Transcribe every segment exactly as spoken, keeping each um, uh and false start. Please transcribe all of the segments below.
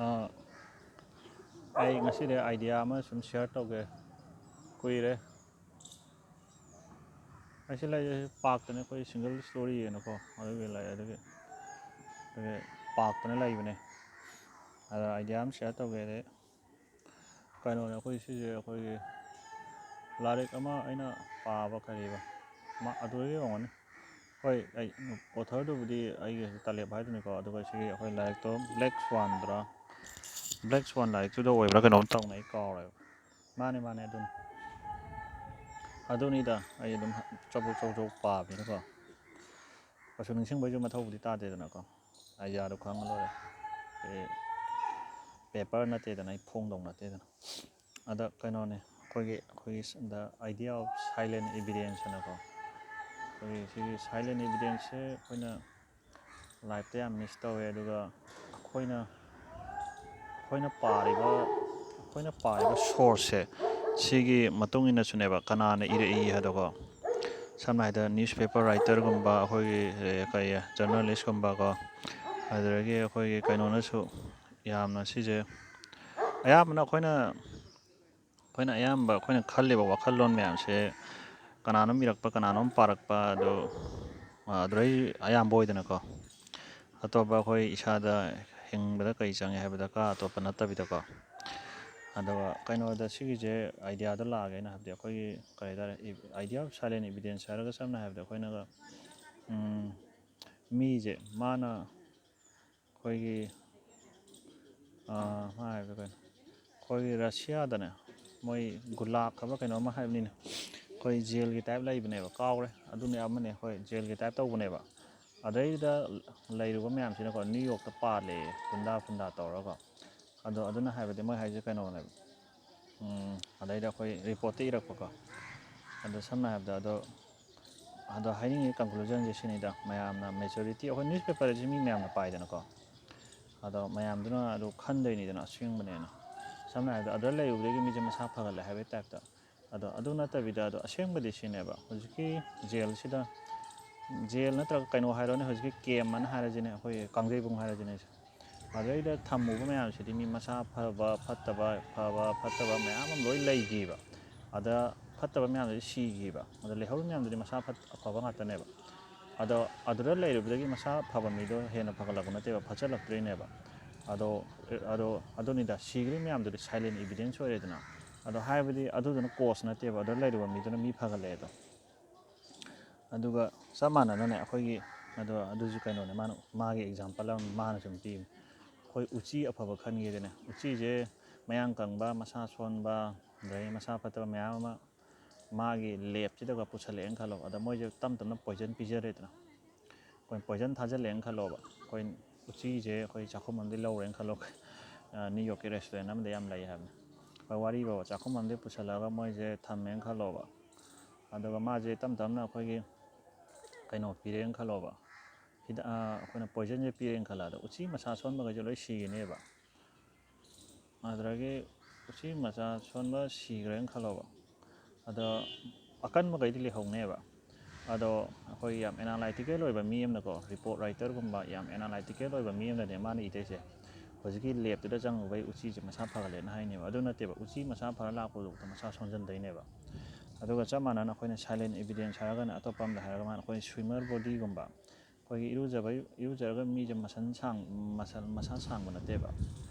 ꯑꯥ, ꯑꯩ ꯉꯁꯤꯗꯤ idea ꯑꯃ ꯁꯨꯝ share ꯇꯧꯒꯦ꯫ ꯀꯨꯏꯔꯦ꯫ ꯑꯩꯁꯤ ꯂꯩꯔꯤꯁꯦ parkꯇꯅꯦ, ꯑꯩꯈꯣꯏ single story ꯍꯥꯏꯅꯀꯣ, ꯑꯗꯨꯒꯤ ꯂꯩ, ꯑꯗꯨꯒꯤ, ꯑꯗꯨꯒꯤ parkꯇꯅ ꯂꯩꯕꯅꯦ꯫ ꯑꯗ idea ꯑꯃ share ꯇꯧꯒꯦ꯫ ꯑꯗꯩ ꯀꯩꯅꯣꯅꯦ, ꯑꯩꯈꯣꯏ ꯁꯤꯁꯦ ꯑꯩꯈꯣꯏꯒꯤ ꯂꯥꯏꯔꯤꯛ ꯑꯃ ꯑꯩꯅ ꯄꯥꯕ, ꯀꯔꯤꯕ, ꯃꯥ ꯑꯗꯨꯗꯒꯤ ꯑꯣꯏꯔꯝꯒꯅꯤ꯫ ꯍꯣꯏ, ꯑꯩ authorꯗꯨꯕꯨꯗꯤ ꯑꯩꯒꯤ ꯇꯥꯂꯦꯕ ꯍꯥꯏꯗꯨꯅꯤꯀꯣ, ꯑꯗꯨꯒ ꯁꯤꯒꯤ ꯑꯩꯈꯣꯏ ꯂꯥꯏꯔꯤꯛꯇꯣ Black Swanꯗ꯭ꯔꯥ, Black Swan ꯂꯥꯏꯔꯤꯛꯇꯨꯗ ꯑꯣꯏꯕ꯭ꯔꯥ ꯀꯩꯅꯣꯝ ꯇꯧꯅꯦ, ꯑꯩ ꯀꯥꯎꯔꯦꯕ꯫ ꯃꯥꯅꯦ, ꯃꯥꯅꯦ, ꯑꯗꯨꯅꯤ꯫ ꯑꯗꯨꯅꯤꯗ, ꯑꯩ ꯑꯗꯨꯝ ꯆꯕꯨꯛ ꯆꯕꯨꯛ ꯆꯕꯨꯛ ꯄꯥꯕꯅꯤꯅꯀꯣ, ꯀꯩꯁꯨ ꯅꯤꯡꯁꯤꯡꯕꯩꯁꯨ ꯃꯊꯧꯕꯨꯗꯤ ꯇꯥꯗꯦꯗꯅꯀꯣ, ideaꯗꯣ ꯈꯪꯉ ꯂꯣꯏꯔꯦ꯫ ꯑꯩ paper ꯅꯠꯇꯦꯗꯅ, ꯑꯩ ꯐꯣꯡꯗꯧ ꯅꯠꯇꯦꯗꯅ꯫ ꯑꯗ ꯀꯩꯅꯣꯅꯦ, ꯑꯩꯈꯣꯏꯒꯤ, ꯑꯩꯈꯣꯏꯒꯤ The Idea of Silent Evidence ꯍꯥꯏꯅꯀꯣ, ꯑꯩꯈꯣꯏꯒꯤ ꯁꯤꯒꯤ silent evidenceꯁꯦ ꯑꯩꯈꯣꯏꯅ lifeꯇ ꯌꯥꯝ miss ꯇꯧꯋꯦ꯫ ꯑꯗꯨꯒ ꯑꯩꯈꯣꯏꯅ, ꯑꯩꯈꯣꯏꯅ ꯄꯥꯔꯤꯕ, ꯑꯩꯈꯣꯏꯅ ꯄꯥꯔꯤꯕ sourceꯁꯦ, ꯁꯤꯒꯤ ꯃꯇꯨꯡ ꯏꯟꯅꯁꯨꯅꯦꯕ, ꯀꯅꯥꯅ ꯏꯔꯛꯏ ꯍꯥꯏꯗꯣꯀꯣ꯫ ꯁꯝꯅ ꯍꯥꯏꯔꯕꯗ newspaper writerꯒꯨꯝꯕ, ꯑꯩꯈꯣꯏꯒꯤ, ꯑꯦ, ꯀꯩ, journalistꯀꯨꯝꯕꯀꯣ, ꯑꯗꯨꯗꯒꯤ ꯑꯩꯈꯣꯏꯒꯤ ꯀꯩꯅꯣꯅꯁꯨ ꯌꯥꯝꯅ ꯁꯤꯁꯦ, ꯑꯌꯥꯝꯕꯅ ꯑꯩꯈꯣꯏꯅ, ꯑꯩꯈꯣꯏꯅ ꯑꯌꯥꯝꯕ ꯑꯩꯈꯣꯏꯅ ꯈꯜꯂꯤꯕ ꯋꯥꯈꯜꯂꯣꯟ ꯃꯌꯥꯝꯁꯦ ꯀꯅꯥꯅꯣꯝ ꯏꯔꯛꯄ, ꯀꯅꯥꯅꯣꯝ ꯄꯥꯔꯛꯄ, ꯑꯗꯣ, ꯑ, ꯑꯗꯨꯗꯩ ꯑꯌꯥꯝꯕ ꯑꯣꯏꯗꯅꯀꯣ꯫ ꯑꯇꯣꯞꯄ ꯑꯩꯈꯣꯏ ꯏꯁꯥꯗ ꯍꯤꯡꯕꯗ ꯀꯔꯤ ꯆꯪꯉꯦ ꯍꯥꯏꯕ ꯗꯔꯀꯥꯔ ꯑꯇꯣꯞꯄ ꯅꯠꯇꯕꯤꯗꯀꯣ꯫ ꯑꯗꯨꯒ ꯀꯩꯅꯣꯗ ꯁꯤꯒꯤꯁꯦ ideaꯗꯣ ꯂꯥꯛꯑꯒꯦꯅ ꯍꯥꯏꯕꯗꯤ ꯑꯩꯈꯣꯏꯒꯤ ꯀꯔꯤ ꯍꯥꯏꯇꯥꯔꯦ, idea of silent evidence ꯍꯥꯏꯔꯒ ꯁꯝꯅ ꯍꯥꯏꯔꯕꯗ ꯑꯩꯈꯣꯏꯅꯒ, ꯎꯝ, ꯃꯤꯁꯦ ꯃꯥꯅ ꯑꯩꯈꯣꯏꯒꯤ, ꯑꯥ, ꯃꯥ ꯍꯥꯏꯕꯗꯣ ꯀꯩꯅꯣ? ꯑꯩꯈꯣꯏꯒꯤ ꯔꯁꯤꯌꯥꯗꯅꯦ, ꯃꯣꯏ ꯒꯨꯂꯥꯒ ꯍꯥꯏꯕ ꯀꯩꯅꯣꯝꯃ ꯍꯥꯏꯕꯅꯤꯅꯦ, ꯑꯩꯈꯣꯏ jailꯒꯤ type ꯂꯩꯕꯅꯦꯕ, ꯀꯥꯎꯔꯦ, ꯑꯗꯨꯅꯦ ꯑꯃꯅꯦ, ꯑꯩꯈꯣꯏ jailꯒꯤ type ꯇꯧꯕꯅꯦꯕ꯫ ꯑꯗꯩꯗꯨꯗ ꯂꯩꯔꯨꯕ ꯃꯌꯥꯝꯁꯤꯅꯀꯣ, New Yorkꯇ ꯄꯥꯜꯂꯦꯌꯦ, ꯒꯨꯟꯗꯥ ꯐꯨꯟꯗꯥ ꯇꯧꯔꯒ꯫ ꯑꯗꯣ ꯑꯗꯨꯅ ꯍꯥꯏꯕꯗꯤ ꯃꯣꯏ ꯍꯥꯏꯁꯦ ꯀꯩꯅꯣꯅꯦꯕ, ꯎꯝ, ꯑꯗꯩꯗ ꯑꯩꯈꯣꯏ reportꯇ ꯏꯔꯛꯄꯀꯣ꯫ ꯑꯗꯣ ꯁꯝꯅ ꯍꯥꯏꯔꯕꯗ ꯑꯗꯣ, ꯑꯗꯣ ꯍꯥꯏꯅꯤꯡꯉꯤ conclusionꯁꯦ ꯁꯤꯅꯤꯗ, ꯃꯌꯥꯝꯅ majority, ꯑꯩꯈꯣꯏ newspaperꯁꯤ ꯃꯤ ꯃꯌꯥꯝꯅ ꯄꯥꯏꯗꯅꯀꯣ꯫ ꯑꯗꯣ ꯃꯌꯥꯝꯗꯨꯅ ꯑꯗꯨ ꯈꯟꯗꯣꯏꯅꯤꯗꯅ ꯑꯁꯦꯡꯕꯅꯦꯅ꯫ ꯁꯝꯅ ꯍꯥꯏꯔꯕꯗ ꯑꯗꯨꯗ ꯂꯩꯔꯨꯕꯗꯒꯤ ꯃꯤꯁꯦ ꯃꯁꯥ ꯐꯒꯠꯂꯦ ꯍꯥꯏꯕꯒꯤ typeꯇ꯫ ꯑꯗꯣ ꯑꯗꯨ ꯅꯠꯇꯕꯤꯗ, ꯑꯗꯣ ꯑꯁꯦꯡꯕꯗꯤ ꯁꯤꯅꯦꯕ, ꯍꯧꯖꯤꯛꯀꯤ jailꯁꯤꯗ, jail ꯅꯠꯇ꯭ꯔꯒ ꯀꯩꯅꯣ ꯍꯥꯏꯔꯣꯅꯦ, ꯍꯧꯖꯤꯛꯀꯤ camp ꯑꯅ ꯍꯥꯏꯔꯁꯤꯅꯦ, ꯑꯩꯈꯣꯏꯒꯤ ꯀꯥꯡꯖꯩꯕꯨꯡ ꯍꯥꯏꯔꯁꯤꯅꯦ, ꯑꯗꯩꯗ ꯊꯝꯃꯨꯕ ꯃꯌꯥꯝꯁꯤꯗꯤ ꯃꯤ ꯃꯁꯥ ꯐꯕ ꯐꯠꯇꯕ, ꯐꯕ ꯐꯠꯇꯕ ꯃꯌꯥꯝ ꯑꯃ ꯂꯣꯏ ꯂꯩꯈꯤꯕ꯫ ꯑꯗ ꯐꯠꯇꯕ ꯃꯌꯥꯝꯗꯨꯗꯤ ꯁꯤꯈꯤꯕ, ꯑꯗ ꯂꯩꯍꯧꯔꯤꯕ ꯃꯌꯥꯝꯗꯨꯗꯤ ꯃꯁꯥ ꯐꯠ-, ꯑꯐꯕ ꯉꯥꯛꯇꯅꯦꯕ꯫ ꯑꯗꯣ ꯑꯗꯨꯗ ꯂꯩꯔꯨꯕꯗꯒꯤ ꯃꯁꯥ ꯐꯕ ꯃꯤꯗꯣ ꯍꯦꯟꯅ ꯐꯒꯠꯂꯛꯄ ꯅꯠꯇꯦꯕ, ꯐꯠꯆꯜꯂꯛꯇ꯭ꯔꯤꯅꯦꯕ꯫ ꯑꯗꯣ, ꯑꯗꯣ ꯑꯗꯨꯅꯤꯗ, ꯁꯤꯈ꯭ꯔꯤꯕ ꯃꯌꯥꯝꯗꯨꯗꯤ silent evidence ꯑꯣꯏꯔꯦꯗꯅ꯫ ꯑꯗꯣ ꯍꯥꯏꯕꯗꯤ ꯑꯗꯨꯗꯨꯅ cause ꯅꯠꯇꯦꯕ, ꯑꯗꯨꯗ ꯂꯩꯔꯨꯕ ꯃꯤꯗꯨꯅ ꯃꯤ ꯐꯒꯠꯂꯛꯑꯦꯗꯣ꯫ ꯑꯗꯨꯒ ꯆꯞ ꯃꯥꯟꯅꯅꯅꯦ ꯑꯩꯈꯣꯏꯒꯤ, ꯑꯗꯣ ꯑꯗꯨꯁꯨ ꯀꯩꯅꯣꯅꯦ, ꯃꯥꯅ, ꯃꯥꯒꯤ example ꯑꯃ ꯃꯥꯅ ꯁꯨꯝ ꯄꯤꯕꯅꯦ꯫ ꯑꯩꯈꯣꯏ ꯎꯆꯤ ꯑꯐꯕ ꯈꯟꯒꯦꯗꯅꯦ, ꯎꯆꯤꯁꯦ ꯃꯌꯥꯡ ꯀꯪꯕ, ꯃꯁꯥ ꯁꯣꯟꯕ, ꯑꯗꯩ ꯃꯁꯥ ꯐꯠꯇꯕ ꯃꯌꯥꯝ ꯑꯃ ꯃꯥꯒꯤ lab ꯁꯤꯗꯒ ꯄꯨꯁꯜꯂꯛꯑꯦꯅ ꯈꯜꯂꯣ꯫ ꯑꯗ ꯃꯣꯏꯁꯦ ꯇꯞ ꯇꯞꯅ poison ꯄꯤꯖꯔꯦꯗꯅ꯫ ꯑꯩꯈꯣꯏ poison ꯊꯥꯖꯤꯜꯂꯦꯅ ꯈꯜꯂꯣꯕ꯫ ꯑꯩꯈꯣꯏ ꯎꯆꯤꯁꯦ ꯑꯩꯈꯣꯏ ꯆꯥꯛꯈꯨꯝ ꯑꯃꯗꯤ ꯂꯧꯔꯦꯅ ꯈꯜꯂꯣ꯫ ꯑ, New York ꯀꯤ restaurant ꯑꯃꯗ ꯌꯥꯝ ꯂꯩ ꯍꯥꯏꯕꯅꯤ꯫ ꯑꯩꯈꯣꯏ ꯋꯥꯔꯤ ꯐꯥꯎꯕ ꯆꯥꯛꯈꯨꯝ ꯑꯃꯗꯤ ꯄꯨꯁꯜꯂꯛꯑꯒ ꯃꯣꯏꯁꯦ ꯊꯝꯃꯦꯅ ꯈꯜꯂꯣꯕ꯫ ꯑꯗꯨꯒ ꯃꯥꯁꯦ ꯇꯞ ꯇꯞꯅ ꯑꯩꯈꯣꯏꯒꯤ ꯀꯩꯅꯣ ꯄꯤꯔꯦꯅ ꯈꯜꯂꯣꯕ꯫ ꯍꯤꯗꯥꯛ, ꯑ, ꯑꯩꯈꯣꯏꯅ poison ꯁꯦ ꯄꯤꯔꯦꯅ ꯈꯜꯂꯣ꯫ ꯑꯗꯣ ꯎꯆꯤ ꯃꯁꯥ ꯁꯣꯟꯕꯈꯩꯁꯦ ꯂꯣꯏ ꯁꯤꯒꯅꯦꯕ꯫ ꯑꯗꯨꯗꯒꯤ ꯎꯆꯤ ꯃꯆꯥ ꯁꯣꯟꯕ ꯁꯤꯈ꯭ꯔꯦꯅ ꯈꯜꯂꯣꯕ꯫ ꯑꯗꯣ ꯑꯀꯟꯕꯈꯩꯗꯤ ꯂꯩꯍꯧꯅꯦꯕ꯫ ꯑꯗꯣ ꯑꯩꯈꯣꯏ ꯌꯥꯝ analytical ꯑꯣꯏꯕ ꯃꯤ ꯑꯃꯅꯀꯣ, report writer ꯒꯨꯝꯕ ꯌꯥꯝ analytical ꯑꯣꯏꯕ ꯃꯤ ꯑꯃꯅꯅꯦ ꯃꯥꯅ ꯏꯗꯣꯏꯁꯦ, ꯍꯧꯖꯤꯛꯀꯤ lab ꯇꯨꯗ ꯆꯪꯉꯨꯕꯩ ꯎꯆꯤꯁꯦ ꯃꯁꯥ ꯐꯒꯠꯂꯦꯅ ꯍꯥꯏꯅꯦꯕ꯫ ꯑꯗꯨ ꯅꯠꯇꯦꯕ, ꯎꯆꯤ ꯃꯁꯥ ꯐꯔ ꯂꯥꯛꯄꯗꯨꯕꯨꯛꯇ ꯃꯁꯥ ꯁꯣꯟꯖꯟꯗꯣꯏꯅꯦꯕ꯫ ꯑꯗꯨꯒ ꯆꯞ ꯃꯥꯟꯅꯅ ꯑꯩꯈꯣꯏꯅ silent evidence ꯍꯥꯏꯔꯒꯅ ꯑꯇꯣꯞꯄ ꯑꯃꯗ ꯍꯥꯏꯔꯒ ꯃꯥꯅ ꯑꯩꯈꯣꯏ swimmer body ꯒꯨꯝꯕ, ꯑꯩꯈꯣꯏꯒꯤ ꯏꯔꯨꯖꯕ, ꯏꯔꯨꯖꯔꯒ ꯃꯤꯁꯦ ꯃꯁꯜ ꯁꯥꯡ-, ꯃꯁꯜ, ꯃꯁꯥ ꯁꯥꯡꯕ ꯅꯠꯇꯦꯕ꯫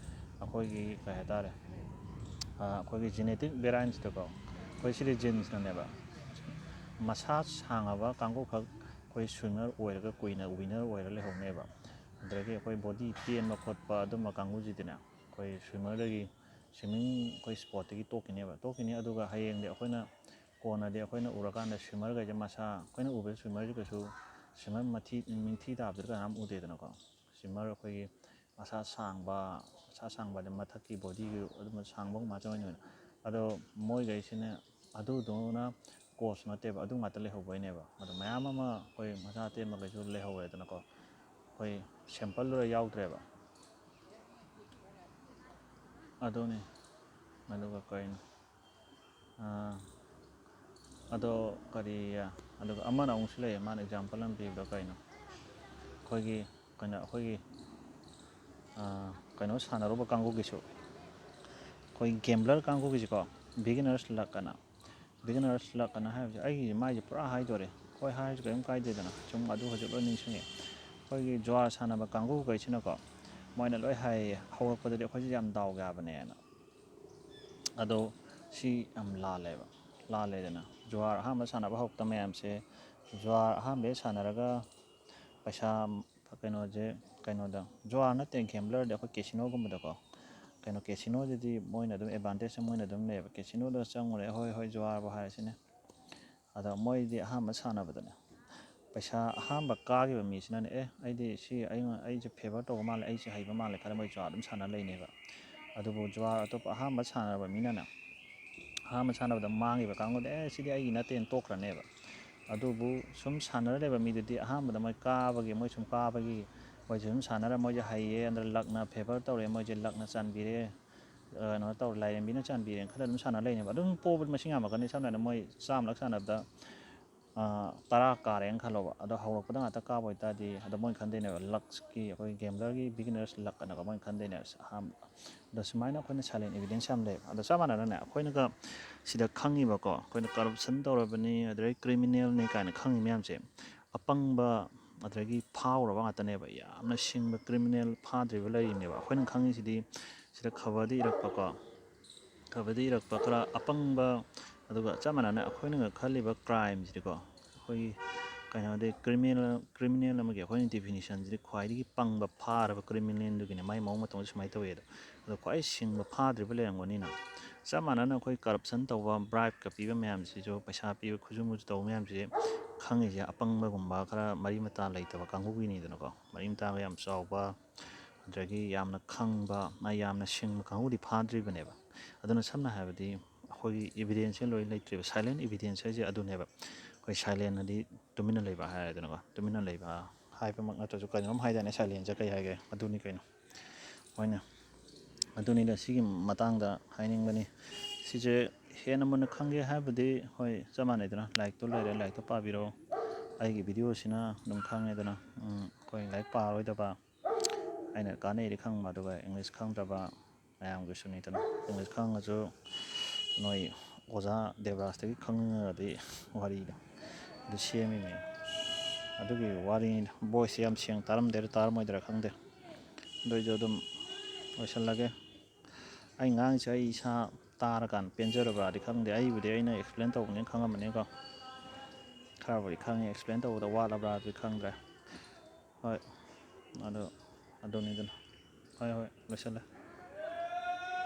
ꯑꯩꯈꯣꯏꯒꯤ ꯀꯩ ꯍꯥꯏꯇꯥꯔꯦ, ꯑ, ꯑꯩꯈꯣꯏꯒꯤ genetic variant ꯇꯀꯣ, ꯑꯩꯈꯣꯏ ꯁꯤꯗꯤ genes ꯅꯅꯦꯕ꯫ ꯃꯁꯥ ꯁꯥꯡꯉꯕ ꯀꯥꯡꯕꯨꯈꯛ ꯑꯩꯈꯣꯏ swimmer ꯑꯣꯏꯔꯒ ꯀꯨꯏꯅ winner ꯑꯣꯏꯔ ꯂꯩꯍꯧꯅꯦꯕ꯫ ꯑꯗꯒꯤ ꯑꯩꯈꯣꯏ body ꯇꯦꯟꯕ ꯈꯣꯠꯄ ꯑꯗꯨꯝꯕ ꯀꯥꯡꯕꯨꯁꯤꯗꯤꯅꯦ, ꯑꯩꯈꯣꯏ swimmer ꯗꯒꯤ, swimming ꯑꯩꯈꯣꯏ sport ꯇꯒꯤ ꯇꯣꯛꯈꯤꯅꯦꯕ, ꯇꯣꯛꯈꯤꯅꯤ꯫ ꯑꯗꯨꯒ ꯍꯌꯦꯡꯗꯤ ꯑꯩꯈꯣꯏꯅ ꯀꯣꯟꯅꯗꯤ ꯑꯩꯈꯣꯏꯅ ꯎꯔꯀꯥꯟꯗ swimmer ꯈꯩꯁꯦ ꯃꯁꯥ, ꯑꯩꯈꯣꯏꯅ ꯎꯕꯗ swimmer ꯁꯦ ꯀꯩꯁꯨ swimmer ꯃꯊꯤ, ꯅꯤꯡꯊꯤ ꯇꯥꯕꯗꯨꯗꯤ ꯀꯅꯥꯝ ꯎꯗꯦꯗꯅꯀꯣ꯫ Swimmer ꯑꯩꯈꯣꯏꯒꯤ ꯃꯁꯥ ꯁꯥꯡꯕ, ꯃꯁꯥ ꯁꯥꯡꯕ ꯑꯗꯩ ꯃꯊꯛꯀꯤ body ꯒꯤ ꯑꯗꯨꯝꯕ ꯁꯥꯡꯕ ꯉꯥꯛꯇ ꯑꯣꯏꯅ ꯎꯏ꯫ ꯑꯗꯣ ꯃꯣꯏꯈꯩꯁꯤꯅ ꯑꯗꯨꯗꯨꯅ cause ꯅꯠꯇꯦꯕ, ꯑꯗꯨ ꯉꯥꯛꯇ ꯂꯩꯍꯧꯕꯩꯅꯦꯕ꯫ ꯑꯗꯣ ꯃꯌꯥꯝ ꯑꯃ ꯑꯩꯈꯣꯏ ꯃꯁꯥ ꯑꯇꯦꯟꯕꯈꯩꯁꯨ ꯂꯩꯍꯧꯔꯦꯗꯅꯀꯣ, ꯑꯩꯈꯣꯏ sample ꯗꯨꯗ ꯌꯥꯎꯗ꯭ꯔꯦꯕ꯫ ꯑꯗꯨꯅꯤ꯫ ꯑꯗꯨꯒ ꯀꯩꯅꯣ, ꯑꯥ, ꯑꯗꯣ ꯀꯔꯤ, ꯑꯗꯨꯒ ꯑꯃꯅ ꯑꯃꯨꯛꯁꯨ ꯂꯩꯌꯦ, ꯃꯥꯅ example ꯑꯃ ꯄꯤꯕꯗꯣ ꯀꯩꯅꯣ, ꯑꯩꯈꯣꯏꯒꯤ, ꯀꯩꯅꯣ, ꯑꯩꯈꯣꯏꯒꯤ, ꯑꯥ, ꯀꯩꯅꯣ ꯁꯥꯟꯅꯔꯨꯕ ꯀꯥꯡꯕꯨꯒꯤꯁꯨ, ꯑꯩꯈꯣꯏ gambler ꯀꯥꯡꯕꯨꯒꯤꯁꯤꯀꯣ, beginner's luck ꯑꯅ, beginner's luck ꯑꯅ ꯍꯥꯏꯕꯁꯦ ꯑꯩꯒꯤ ꯃꯥꯏꯁꯦ ꯄꯨꯔꯥ ꯍꯥꯏꯗꯣꯔꯦ꯫ ꯍꯣꯏ, ꯍꯥꯏꯔꯁꯨ ꯀꯔꯤꯝ ꯀꯥꯏꯗꯦꯗꯅ, ꯁꯨꯝ ꯑꯗꯨ ꯍꯧꯖꯤꯛ ꯂꯣꯏ ꯅꯤꯡꯁꯤꯡꯉꯦ꯫ ꯑꯩꯈꯣꯏꯒꯤ ꯖꯨꯋꯥꯔ ꯁꯥꯟꯅꯕ ꯀꯥꯡꯕꯨꯈꯩꯁꯤꯅꯀꯣ, ꯃꯣꯏꯅ ꯂꯣꯏ ꯍꯥꯏꯌꯦ, ꯍꯧꯔꯛꯄꯗꯗꯤ ꯑꯩꯈꯣꯏꯁꯦ ꯌꯥꯝ ꯗꯥꯎ ꯌꯥꯕꯅꯦꯅ꯫ ꯑꯗꯣ ꯁꯤ ꯌꯥꯝ ꯂꯥꯜꯂꯦꯕ, ꯂꯥꯜꯂꯦꯗꯅ꯫ ꯖꯨꯋꯥꯔ ꯑꯍꯥꯟꯕ ꯁꯥꯟꯅꯕ ꯍꯧꯔꯛꯇ ꯃꯌꯥꯝꯁꯦ, ꯖꯨꯋꯥꯔ ꯑꯍꯥꯟꯕ ꯍꯦꯛ ꯁꯥꯟꯅꯔꯒ ꯄꯩꯁꯥ, ꯀꯩꯅꯣꯁꯦ, ꯀꯩꯅꯣꯗ, ꯖꯨꯋꯥꯔ ꯅꯠꯇꯦ, gamblerꯗꯤ ꯑꯩꯈꯣꯏ casinoꯒꯨꯝꯕꯗꯀꯣ, ꯀꯩꯅꯣ, casinoꯗꯗꯤ ꯃꯣꯏꯅ ꯑꯗꯨꯝ advantageꯁꯦ ꯃꯣꯏꯅ ꯑꯗꯨꯝ ꯂꯩꯌꯦꯕ꯫ casinoꯗ ꯆꯪꯉꯨꯔꯦ, ꯍꯣꯏ ꯍꯣꯏ, ꯖꯨꯋꯥꯔꯕꯨ ꯍꯥꯏꯔꯁꯤꯅꯦ꯫ ꯑꯗ ꯃꯣꯏꯗꯤ ꯑꯍꯥꯟꯕ ꯁꯥꯟꯅꯕꯗꯅꯦ, ꯄꯩꯁꯥ ꯑꯍꯥꯟꯕ ꯀꯥꯈꯤꯕ ꯃꯤꯁꯤꯅꯅꯦ, "ꯑꯦ, ꯑꯩꯗꯤ ꯁꯤ ꯑꯩꯉꯣꯟ-, ꯑꯩꯁꯦ favour ꯇꯧꯕ ꯃꯥꯜꯂꯦ, ꯑꯩꯁꯦ ꯍꯩꯕ ꯃꯥꯜꯂꯦ" ꯈꯜꯂ ꯃꯣꯏ ꯖꯨꯋꯥꯔ ꯑꯗꯨꯝ ꯁꯥꯟꯅ ꯂꯩꯅꯦꯕ꯫ ꯑꯗꯨꯕꯨ ꯖꯨꯋꯥꯔ ꯑꯇꯣꯞꯄ ꯑꯍꯥꯟꯕ ꯁꯥꯟꯅꯔꯕ ꯃꯤꯅꯅꯦ, ꯑꯍꯥꯟꯕ ꯁꯥꯟꯅꯕꯗ ꯃꯥꯡꯈꯤꯕ ꯀꯥꯡꯕꯨꯗꯤ, "ꯑꯦ, ꯁꯤꯗꯤ ꯑꯩꯒꯤ ꯅꯠꯇꯦꯅ" ꯇꯣꯛꯈ꯭ꯔꯅꯦꯕ꯫ ꯑꯗꯨꯕꯨ ꯁꯨꯝ ꯁꯥꯟꯅꯔ ꯂꯩꯕ ꯃꯤꯗꯨꯗꯤ ꯑꯍꯥꯟꯕꯗ ꯃꯣꯏ ꯀꯥꯕꯒꯤ, ꯃꯣꯏ ꯁꯨꯝ ꯀꯥꯕꯒꯤ, ꯃꯣꯏꯁꯦ ꯁꯨꯝ ꯁꯥꯟꯅꯔ ꯃꯣꯏꯁꯦ ꯍꯩꯌꯦ, ꯑꯗ luckꯅ favour ꯇꯧꯔꯦ, ꯃꯣꯏꯁꯦ luckꯅ ꯆꯥꯟꯕꯤꯔꯦ, ꯀꯩꯅꯣ ꯇꯧꯔꯦ, ꯂꯥꯏꯔꯦꯝꯕꯤꯅ ꯆꯥꯟꯕꯤꯔꯦꯅ ꯈꯜꯂ ꯑꯗꯨꯝ ꯁꯥꯟꯅ ꯂꯩꯅꯦꯕ꯫ ꯑꯗꯨꯝ ꯄꯣꯕ ꯃꯁꯤꯡ ꯌꯥꯝꯃꯛꯀꯅꯤ꯫ ꯁꯝꯅ ꯍꯥꯏꯔꯕꯗ ꯃꯣꯏ ꯆꯥꯝꯃꯂꯛ ꯁꯥꯟꯅꯕꯗ, ꯑ, ꯇꯔꯥ ꯀꯥꯔꯦꯅ ꯈꯜꯂꯣꯕ꯫ ꯑꯗꯣ ꯍꯧꯔꯛꯄꯗ ꯉꯥꯛꯇ ꯀꯥꯕ ꯑꯣꯏꯇꯥꯔꯗꯤ, ꯑꯗꯣ ꯃꯣꯏꯅ ꯈꯟꯗꯣꯏꯅꯦꯕ, luckꯀꯤ, ꯑꯩꯈꯣꯏ gamblerꯒꯤ beginner's luckꯅꯀꯣ ꯃꯣꯏꯅ ꯈꯟꯗꯣꯏꯅꯦꯕ꯫ ꯑꯍꯥꯟꯕ ꯑꯗꯣ ꯁꯨꯃꯥꯏꯅ ꯑꯩꯈꯣꯏꯅ silent evidence ꯌꯥꯝ ꯂꯩꯌꯦꯕ꯫ ꯑꯗꯣ ꯆꯞ ꯃꯥꯟꯅꯅꯅꯦ, ꯑꯩꯈꯣꯏꯅꯒ ꯁꯤꯗ ꯈꯪꯉꯤꯕꯀꯣ, ꯑꯩꯈꯣꯏꯅ corruption ꯇꯧꯔꯕꯅꯤ, ꯑꯗꯨꯗꯩ criminalꯅꯤ ꯀꯥꯏꯅ ꯈꯪꯉꯤ ꯃꯌꯥꯝꯁꯦ, ꯑꯄꯪꯕ, ꯑꯗꯨꯗꯒꯤ ꯐꯥꯎꯔꯕ ꯉꯥꯛꯇꯅꯦꯕ꯫ ꯌꯥꯝꯅ ꯁꯤꯡꯕ criminal ꯐꯥꯗ꯭ꯔꯤꯕ ꯂꯩꯔꯤꯅꯦꯕ꯫ ꯑꯩꯈꯣꯏꯅ ꯈꯪꯉꯤꯁꯤꯗꯤ ꯁꯤꯗ ꯈꯕꯔꯗ ꯏꯔꯛꯄꯀꯣ, ꯈꯕꯔꯗ ꯏꯔꯛꯄ ꯈꯔ ꯑꯄꯪꯕ, ꯑꯗꯨꯒ ꯆꯞ ꯃꯥꯟꯅꯅ ꯑꯩꯈꯣꯏꯅꯒ ꯈꯜꯂꯤꯕ crimeꯁꯤꯗꯤꯀꯣ, ꯑꯩꯈꯣꯏꯒꯤ ꯀꯩꯅꯣꯗꯤ criminal, criminal ꯑꯃꯒꯤ ꯑꯩꯈꯣꯏꯅ definitionꯁꯤꯗꯤ ꯈ꯭ꯋꯥꯏꯗꯒꯤ ꯄꯪꯕ ꯐꯥꯔꯕ criminalꯗꯨꯒꯤꯅꯦ꯫ ꯃꯥꯏ ꯃꯑꯣꯡ ꯃꯇꯧꯁꯦ ꯁꯨꯃꯥꯏꯅ ꯇꯧꯋꯦ ꯑꯗꯣ꯫ ꯑꯗꯣ ꯈ꯭ꯋꯥꯏ ꯁꯤꯡꯕ ꯐꯥꯗ꯭ꯔꯤꯕ ꯂꯩꯔꯝꯒꯅꯤꯅ꯫ ꯆꯞ ꯃꯥꯟꯅꯅ ꯑꯩꯈꯣꯏ corruption ꯇꯧꯕ, bribeꯀ ꯄꯤꯕ ꯃꯌꯥꯝꯁꯤꯁꯨ, ꯄꯩꯁꯥ ꯄꯤꯕ, ꯈꯨꯖꯨ ꯃꯨꯖꯨ ꯇꯧꯕ ꯃꯌꯥꯝꯁꯤ ꯈꯪꯉꯤꯁꯦ ꯑꯄꯪꯕꯒꯨꯝꯕ, ꯈꯔ ꯃꯔꯤ ꯃꯇꯥ ꯂꯩꯇꯕ ꯀꯥꯡꯕꯨꯒꯤꯅꯤꯗꯅꯀꯣ꯫ ꯃꯔꯤ ꯃꯇꯥꯒ ꯌꯥꯝ ꯆꯥꯎꯕ, ꯑꯗꯒꯤ ꯌꯥꯝꯅ ꯈꯪꯕ, ꯌꯥꯝꯅ ꯁꯤꯡꯕ ꯀꯥꯡꯕꯨꯗꯤ ꯐꯥꯗ꯭ꯔꯤꯕꯅꯦꯕ꯫ ꯑꯗꯨꯅ ꯁꯝꯅ ꯍꯥꯏꯔꯕꯗꯤ ꯑꯩꯈꯣꯏꯒꯤ evidenceꯁꯦ ꯂꯣꯏ ꯂꯩꯇ꯭ꯔꯤꯕ, silent evidence ꯍꯥꯏꯁꯦ ꯑꯗꯨꯅꯦꯕ꯫ ꯑꯩꯈꯣꯏ silent ꯑꯗꯤ ꯇꯨꯃꯤꯟꯅ ꯂꯩꯕ ꯍꯥꯏꯔꯦꯗꯅꯀꯣ꯫ ꯇꯨꯃꯤꯟꯅ ꯂꯩꯕ ꯍꯥꯏꯕꯃꯛ ꯅꯠꯇ꯭ꯔꯁꯨ ꯀꯩꯅꯣꯝ ꯍꯥꯏꯗꯥꯏꯅꯦ, silence ꯀꯩ ꯍꯥꯏꯒꯦ? ꯑꯗꯨꯅꯤ ꯀꯩꯅꯣ꯫ ꯍꯣꯏꯅꯦ, ꯑꯗꯨꯅꯤꯗ, ꯁꯤꯒꯤ ꯃꯇꯥꯡꯗ ꯍꯥꯏꯅꯤꯡꯕꯅꯤ꯫ ꯁꯤꯁꯦ ꯍꯦꯟꯅ ꯃꯨꯟꯅ ꯈꯪꯒꯦ ꯍꯥꯏꯕꯗꯤ, ꯍꯣꯏ, ꯆꯞ ꯃꯥꯟꯅꯩꯗꯅ, ꯂꯥꯏꯔꯤꯛꯇꯣ ꯂꯩꯔꯦ, ꯂꯥꯏꯔꯤꯛꯇꯣ ꯄꯥꯕꯤꯔꯣ꯫ ꯑꯩꯒꯤ videoꯁꯤꯅ ꯑꯗꯨꯝ ꯈꯪꯉꯦꯗꯅ, ꯎꯝ, ꯑꯩꯈꯣꯏ ꯂꯥꯏꯔꯤꯛ ꯄꯥꯔꯣꯏꯗꯕ, ꯑꯩꯅ ꯀꯥꯟꯅꯩꯗꯤ ꯈꯪꯕ, ꯑꯗꯨꯒ English ꯈꯪꯗ꯭ꯔꯕ ꯃꯌꯥꯝꯒꯤꯁꯨꯅꯤꯗꯅ꯫ English ꯈꯪꯉꯁꯨ ꯅꯣꯏ ꯑꯣꯖꯥ ꯗꯦꯕꯔꯥꯖꯇꯒꯤ ꯈꯪꯅꯤꯡꯉꯒꯗꯤ ꯋꯥꯔꯤꯗꯣ ꯑꯗꯨ ꯁꯦꯝꯃꯤꯅꯦ꯫ ꯑꯗꯨꯒꯤ ꯋꯥꯔꯤꯅꯤꯗ꯫ Voiceꯁꯦ ꯌꯥꯝ ꯁꯦꯡꯅ ꯇꯥꯔꯝꯗꯣꯏꯔꯥ ꯇꯥꯔꯝꯃꯣꯏꯗꯣꯏꯔꯥ ꯈꯪꯗꯦ꯫ ꯑꯗꯨ ꯑꯣꯏꯁꯨ ꯑꯗꯨꯝ ꯂꯣꯏꯁꯤꯜꯂꯒꯦ꯫ ꯑꯩ ꯉꯥꯡꯉꯤꯁꯦ ꯑꯩ ꯏꯁꯥ ꯇꯥꯔꯀꯥꯟꯗ ꯄꯦꯟꯖꯔꯕ꯭ꯔꯥꯗꯤ ꯈꯪꯗꯦ꯫ ꯑꯩꯕꯨꯗꯤ ꯑꯩꯅ explain ꯇꯧꯕꯅꯤꯅ ꯈꯪꯉꯝꯃꯅꯤꯀꯣ꯫ ꯈꯔꯕꯨꯗꯤ ꯈꯪꯉꯤ, explain ꯇꯧꯕꯗ ꯋꯥꯠꯂꯕ꯭ꯔꯥꯗꯤ ꯈꯪꯗ꯭ꯔꯦ꯫ ꯍꯣꯏ, ꯑꯗꯨ, ꯑꯗꯨꯅꯤꯗꯅ꯫ ꯍꯣꯏ, ꯍꯣꯏ, ꯂꯣꯏꯁꯤꯜꯂꯦ꯫